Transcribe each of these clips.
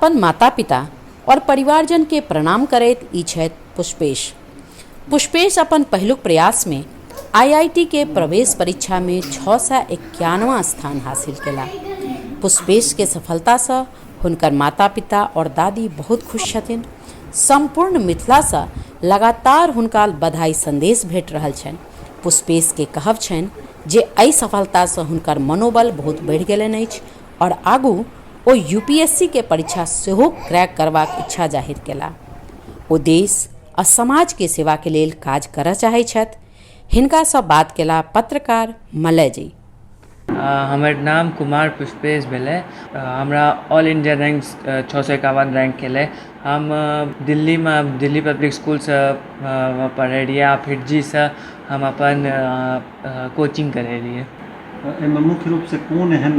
अपन माता पिता आओर परिवारजनके प्रणाम करैत ई छथि पुष्पेश। पुष्पेश अपन पहिलुक प्रयासमे आईआईटी के प्रवेश परीक्षामे 691वां स्थान हासिल केला। पुष्पेशके सफलतासँ हुनकर माता पिता आओर दादी बहुत खुश छथिन। सम्पूर्ण मिथिलासँ लगातार हुनका बधाई संदेश भेट रहल छनि। पुष्पेशके कहब छनि जे एहि सफलतासँ हुनकर मनोबल बहुत बढ़ि गेलनि अछि आओर आगू ओ यूपीएससी के परीक्षा सेहो क्रैक करबाक इच्छा जाहिर केलाह। ओ देश आ समाज के सेवा के लेल काज करय चाहैत छथि। हिनका सँ बात केलाह पत्रकार मलय जी। हमर नाम कुमार पुष्पेश भेलै। हमरा ऑल इण्डिया रैङ्क 651 रैङ्क एलै। हम दिल्लीमे दिल्ली पब्लिक इसकुलसँ पढ़ै रहियै आ फिर जीसँ हम अपन कोचिंग करै रहियै। एहिमे मुख्य रूपसँ कोन एहन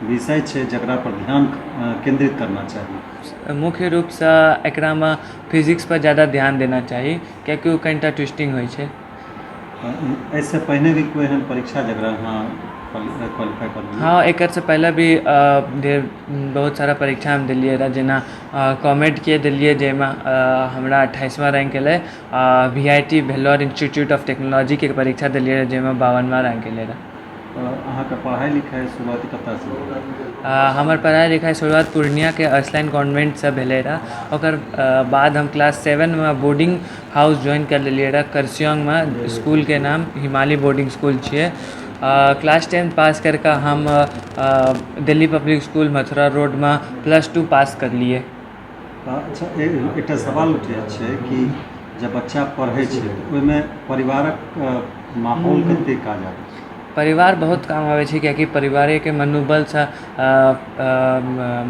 विषय छै जकरा पर ध्यान केन्द्रित करना चाही? मुख्य रूपसँ एकरामे फिजिक्सपर ज्यादा ध्यान देना चाही, कियाकि ओ कनिटा ट्विस्टिंग होइ छै। एहिसँ पहिने भी कोइ एहन परीक्षा जकरा अहाँ क्वालिफाइ करलियै? हँ, एकरसँ पहिले भी ढेर बहुत सारा परीक्षा हम देलियै रहए, जेना कॉमेडके देलियै, जाहिमे हमरा 28वाँ रैङ्क एलै, आ V I T Vellore institute of टेक्नोलॉजीके परीक्षा देलियै रहए, जाहिमे 52वाँ रैङ्क एलै रहए। अहाँके पढ़ाइ लिखाइ शुरुआत कतऽसँ भेल? हमर पढ़ाइ लिखाइ शुरुआत पूर्णियाके अर्सलाइन कॉन्वेन्टसँ भेलै रहए। ओकर बाद हम क्लास 7मे बोर्डिंग हाउस ज्वाइन कर लेलियै रहए कर्सियङ्गमे। इसकुलके नाम हिमालय बोर्डिंग इसकुल छियै। क्लास 10 पास करिके हम दिल्ली पब्लिक इसकुल मथुरा रोडमे प्लस 2 पास करलियै। अच्छा, एकटा सवाल उठै छै कि जब बच्चा पढ़ै छै तऽ ओहिमे परिवारक माहौल कतेक काज आबै छै? परिवार बहुत काम आबै छै, कियाकि परिवारेके मनोबलसँ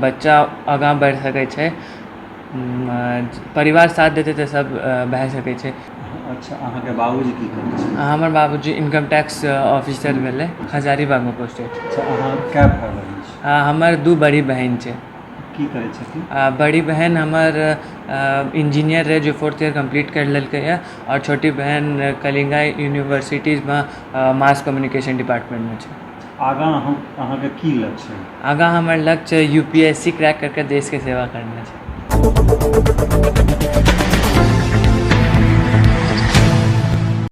बच्चा आगाँ बढ़ि सकै छै। परिवार साथ देतै तऽ सब भऽ सकै छै। अच्छा, अहाँके बाबूजी की करै छै? हमर बाबूजी इनकम टैक्स ऑफिसर भेलै, हजारीबागमे पोस्टेड। अच्छा, अहाँ कए भाइ बहिन छी? हमर दू बड़ी बहिन छै। की करै छथिन? बड़ी बहन हमर इंजीनियर रहै, जे फोर्थ ईयर कम्प्लीट करि लेलकै हँ, आओर छोटी बहन कलिंगा यूनिवर्सिटीमे मास कम्युनिकेशन डिपार्टमेन्टमे छै। आगाँ अहाँके की लक्ष्य है? आगाँ हमर लक्ष्य UPSC crack करिके देशके सेवा करना छै।